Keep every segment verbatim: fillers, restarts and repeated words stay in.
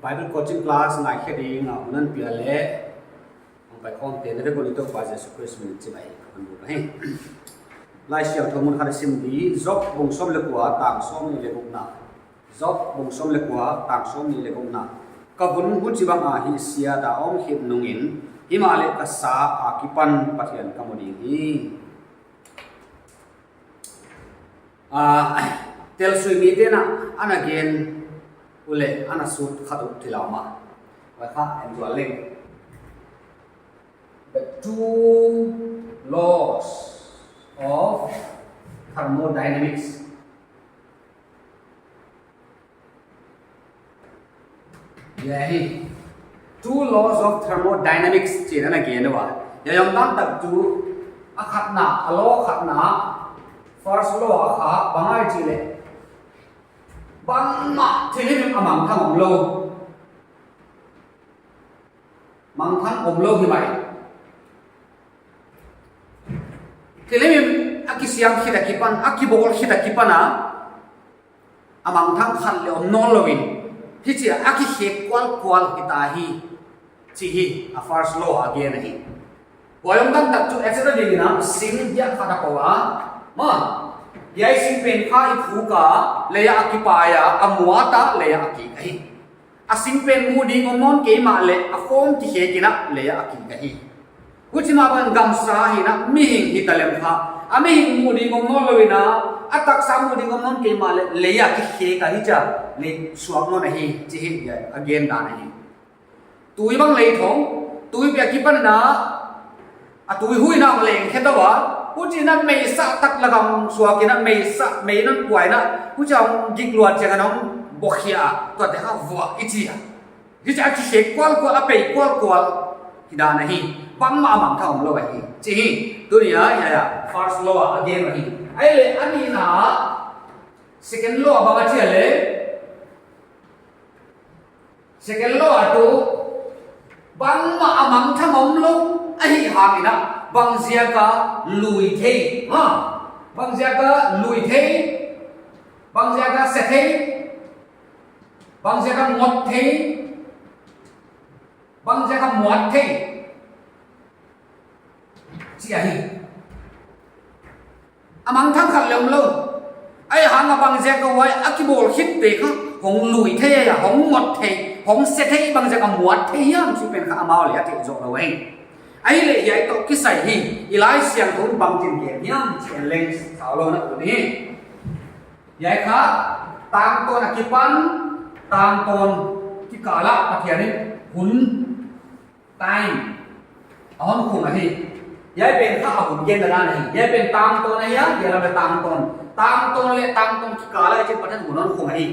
Bible coaching class ngaikhe ding a hun hon pia leh hong pai khawmte na vek un i Toupa Jesu Khrist min in chibai ka hon buk ahi. Laisiangthou mun khat sim di, Job bung sawm leh kua, tang sawmnih leh gukna. Job bung sawm leh kua, tang sawmnih leh gukna. Ka vun huchibang a hihsiat a om khit nungin, himahleh ka sa akipan Pathian ka mu ding hi. Ah, tel sui mite'n ana gen uleh ana sut khat uh thei lou mah. Huai kha en zual leng. The two laws of thermodynamics. Hiai hi, two laws of thermodynamics chih ana gen ua. Hiai om dan tak chu, a khatna, a law khatna, first law a kha bang ahia chih leh, bangmah thilhim a mangthang omlou, mangthang omlou hi mai. Thilhim a kisiam khit akipan, a kibawl khit akipan a, a mangthang khat leng om nawnlou in, hichia a kikhek kualkual hita hi, chih hi a first law a gen ahi. Huai om dan tak chu, etcetera dingin a, sing hiai khat a ko a, maw, hiai sing pen kha i phuk a, lei ah a kipai a, a muat a, lei ah a kik ahi. A sing pen mu ding om nawn kei mahleh, a khawm kikhek in a, lei ah a kik ahi. Huchi mah bang gamsa hi in a, mihing hi talem kha, a mihing mu ding om nawnlou in a, a taksa mu ding om nawn kei mahleh, lei ah kikhek a, hichia lei suak nawn ahi, chih hi a gen dan ahi. Tui bang lei thong, tui pia kipan in a, a tui hui in a hong leng khe tou a, huchiin a mei sah tak lak ah suak in a, mei sah, mei in hon puai in a, huchia hong gik luat chiang in a hong bawkkhia, tuate kha vuah i chi a. Hichia a kikhek kualkual, a pei kualkual hi dan ahi. Bangmah a mangthang omlou ahi, chih hi. Tuni a, hiai a, first law a gen ahi. Ahihleh a nihna, second law bang a chi a leh, second law a tu, bangmah a mangthang omlou ahih hangin a, bangziak a lui thei, ha? Bangziak a lui thei, bangziak a se thei, bangziak a ngot thei, bangziak a muat thei, chih ahi. A mangthang khat leng omlou. Ahihhang a bangziak a huai a kibawl khit te kha hong lui thei a, hong ngot thei, hong se thei, bangziak a muat thei hiam chih pen kha amau leng a theih zoh lou hi. Ahihleh hiai toh kisai hi, i Laisiangthou in bangchin gen hiam chih en leng sawtlou na ut hi. Hiai kha tangtawn akipan tangtawn kikal ah Pathian in hun, time, a hon khung ahi. Hiai pen kha a hun genna dan ahi. Hiai pen tangtawn ahi a, hiai lam leh tangtawn. Tangtawn leh tangtawn kikal ah hichi'n Pathian hun hon khung ahi.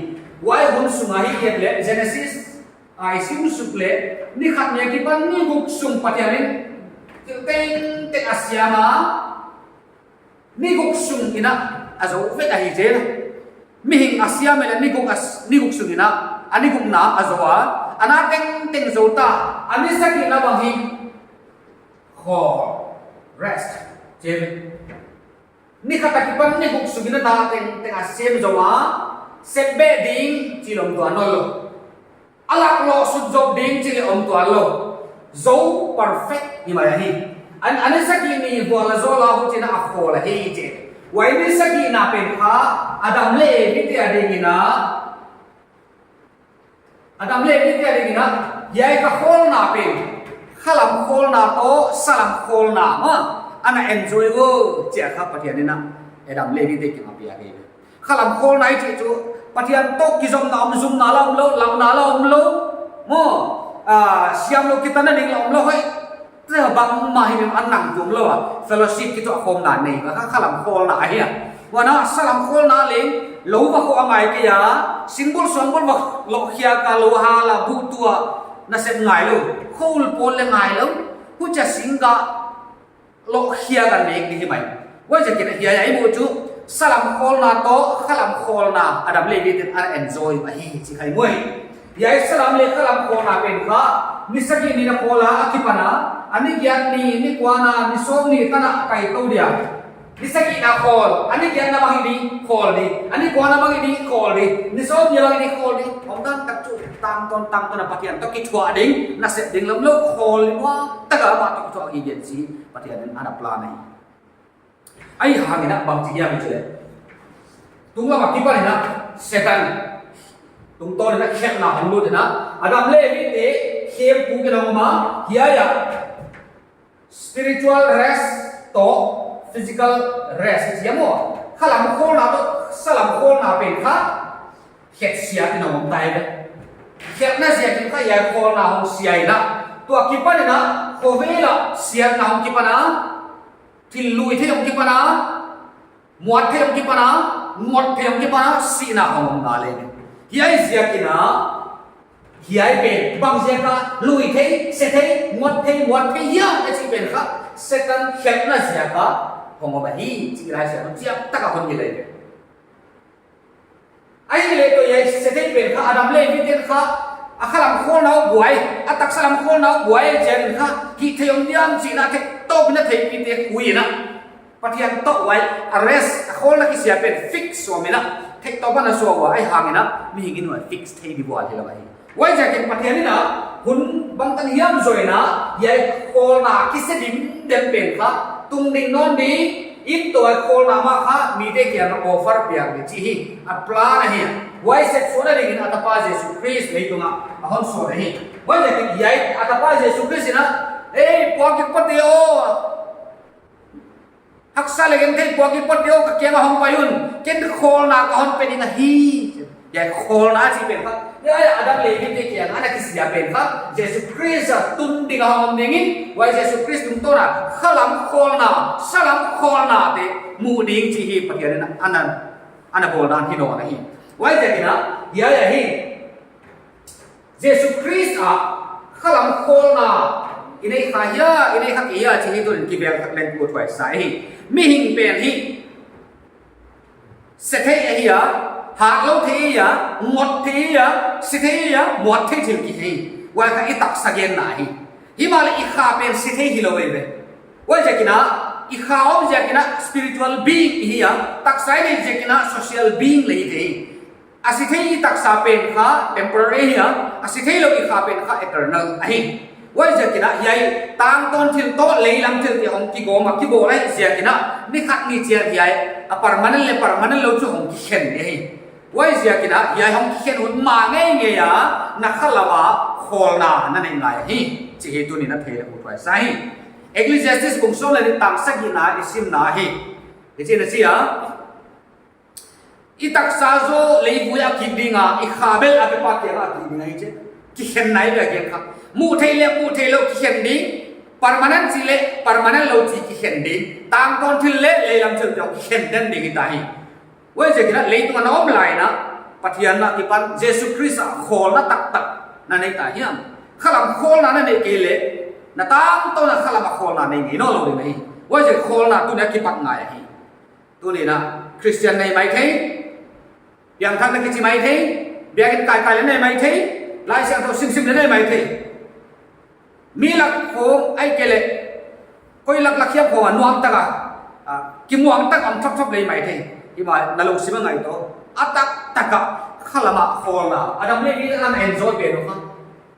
Huai hun sung ah hiai leh Genesis a i sim suk leh, ni khat ni akipan ni guk sung Pathian in thil tengteng a siam a, ni guk sung in a, a zou vek ahi zel. Mihing a siam leh ni guk a s-, ni guk sung in a, a ni gukna a zou a, a na tengteng zou ta, a ni sagihna bang hi khawl, rest, chih. Ni khat akipan ni guk sung in a na tengteng a sem zou a, sep beh ding chih leng om tuan nawnlou. A lak loh sut zou ding chih leng om tuanlou. Zou perfect hi mai ahi. A ni, a ni sagih ni vual a zawl a huchiin a khawl ahi chih. Huai ni sagihna pen kha Adam leh Evi te adingin a, Adam leh Evi te adingin a, hiai kha khawlna pen, khalam khawlna toh salam khawlna mah ana enjoy vo chih kha Pathian in a Adam leh Evi te kiang a pia hi. Khalam khawlna i chih chu, Pathian toh kizopna om, zumna la omlou, launa la omlou. Maw, ah, siamlou kitanna ding la omlou, hoih. Tua bangmah himhim a nang tuamlou a, fellowship kituak khawmna nei, kha khalam khawlna ahi a. Huan a salam khawlna leng, lou va khoh a ngai kei a, singbul suangbul va loh khiak a, lou hal a buh tua, nasep ngailou, khoul pawl leng ngailou, huchia singgah loh khiak a nek ding hi mai. Huaiziakin hiai a i muh chu, salam khawlna toh khalam khawlna Adam leh Evi te'n a enjoy ahi chih kha i mu hi. Hiai salam leh khalam khawlna pen kha, ni sagih ni in a khawl a, akipan a, a ni giat ni, ni kuana, ni sawm ni tan a kai tou dia. Ni sagihna khawl, a ni giatna bang hi di khawl di, a ni kuana bang hi di khawl di, ni sawm ni bang hi di khawl di. Om dan tak chu. Tangtawn, tangtawn a Pathian toh kithuah ding, nasep ding lamlou, khawl lua taka amah toh kithuah ding gen chi Pathian in ana plan ahi. Ahihhangin a bangchi hiam i chih leh, tunglam akipan in a Setan tungtawn in a khelhna hong lut in a, Adam leh Evi te khempeuh in a om a, hiai a spiritual rest toh physical rest i chi a maw. Khalam khawlna toh salam khawlna pen kha khetsiat in a om tai ve. Khelhna ziakin kha hiai khawlna hong sia in a, tua kipan in a khovel a siatna hong kipan a, thil lui thei hong kipan a, muat thei hong kipan a, muat thei hong kipan a, sihna hong om ngal e. Hiai ziakin a, hiai pen bang ziak a lui thei, se thei, muat thei, muat thei hiam i chih pen kha Setan khelhna ziak a hong om ahi chih Laisiangthou chiamtak a hon hilh ahi ve. Ahihleh tua hiai se thei pen kha Adam leh Evi ten kha a khalam khawlna uh buai, a taksa lam khawlna uh buai ziakin kha hih theih om diam chih in a theihtawp in a theihpihte khui in a, Pathian toh huai a rest, a khawlna kisia pen fix sawm in a, theihtawp a na suah ua, ahihhangin a mihing in huai fix thei di vual hilou ahi. Huaiziakin Pathian in a hun bangtan hiam zoh in a, hiai khawlna kisia dimdem pen kha tung ding nawn ding in, tua khawlna mah kha mite kiang a offer piak ding chih hi a plan ahi. Huai sep suahna dingin a tapa Jesu Khrist leitung a a hon suak ahi. Huaiziakin hiai a tapa Jesu Khrist in a, "Ei, puak kipat te aw, haksa leh genthei puak kipat te aw, ka kiang a hong pai un, ken khawlna ka hon pe ding ahi." Hiai khawlna chih pen kha, hiai a Adam leh Evi te kiang a ana kisia pen kha Jesu Khrist a tun ding a hong om ding in, huai Jesu Khrist tungtawn a khalam khawlna, salam khawlna te muh ding chih hi Pathian in a ana, ana bawl dan hi nawn ahi. Huaiziakin a, hiai ahi, Jesu Khrist a khalam khawlna i nei kha hia, i nei kha kei hia chih hi tunin kivel thak leng ka thuaisa hi. Mihing pen hi se thei ahi a, haklou thei ahi a, muat thei ahi a, si thei ahi a, muat thei thil ki hi. Huai kha i taksa genna hi. Himahleh i kha pen si thei hilou veve. Huaiziakin a, i kha om ziakin a spiritual being i hi a, taksa i neih ziakin a social being leng i hi thei. A si thei i taksa pen kha temporary ahi a, a si theilou i kha pen kha eternal ahi. Huaiziakin a hiai tangtawn thil toh leilam thil te hong kigawm a kibawl ahi ziakin a, ni khat ni chiang hiai a permanent leh permanent lou chu hong kikhen ding ahi. Huaiziakin a hiai hong kikhen hun ma ngeingei a na khalam a khawlna na nei ngai hi chih hi tunin a theih leh ka thuaisa hi. Ecclesiastes bung sawm leh nih tang sagihna i simna hi. Hichi'n a chi a, i taksa zaw leivui a kik ding a, i kha bel a Pepa kiang a kik ding ahi chi. Kikhen nai ve a gen kha. Muh theih leh muh theilou kikhen ding. Permanent chih leh permanent lou chih kikhen ding. Tangtawn thil leh leilam thil te kikhen den ding i ta hi. Huaiziakin a leitung a na om lai in a, Pathian akipan Jesu Khrist a khawlna taktak na nei ta hiam? Khalam khawlna na neih kei leh, na tangtawn a khalam a khawlna nei ngei nawnlou ding ahi. Huaiziakin khawlna tunin a kipat ngai ahi. Tunin a Christian na hi maithei, piangthak na kichi maithei, biakin kaikai leh na hi maithei, Laisiangthou simsim leh na hi maithei. Mi lak khawng ahihkeileh koi lak lak hiam khawng a nuam taka, a, kimuang taka om thapthap leh hi maithei. Himahleh na lungsim a ngaihtuah, a taktak a khalam a khawlna, Adam leh Evi in a enjoy pen uh kha,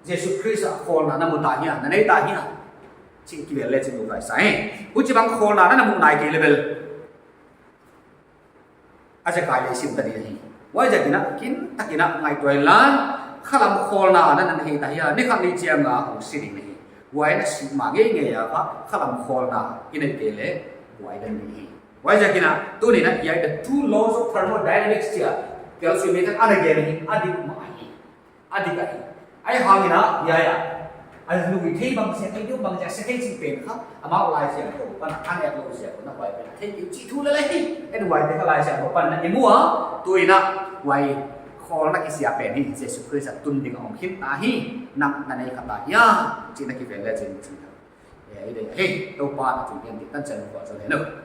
Jesu Khrist a khawlna na mu ta hia, na nei ta hia? Chih kivel leh chi'n ka thuaisa hi. Huchibang khawlna na na muh nai kei leh bel, a zekai leh sim ta ding ahi. Huaiziakin a kintakin a ngaihtuah inla, khalam khawlna na na nei ta hia, ni khat ni chiang a hong si ding ahi. Huai na sih ma ngeingei a kha khalam khawlna i neih kei leh buai den ding ahi. Huaiziakin a tunin a hiai the two laws of thermodynamics chih a, Kelvin Schmidt in ana gen hi, a dik mah ahi. A dik ahi. Ahihhangin a, hiai a, a lui thei bang ziak, a lui bang ziak, se thei chih pen kha, amau Laisiangthou pan a, a et lou ziak un a huai pen thei kei chih thu lel ahi. Huai pen kha Laisiangthou pan a i mu a, tuin a, huai khawlna kisia pen hi Jesu Khrist a tun ding a hong khin ta hi, nang na nei kha ta hia, chih na kivel leh chi'n chi. Eh, i deih hi, Toupa'n a tun ding tan chan ko chon leh nou.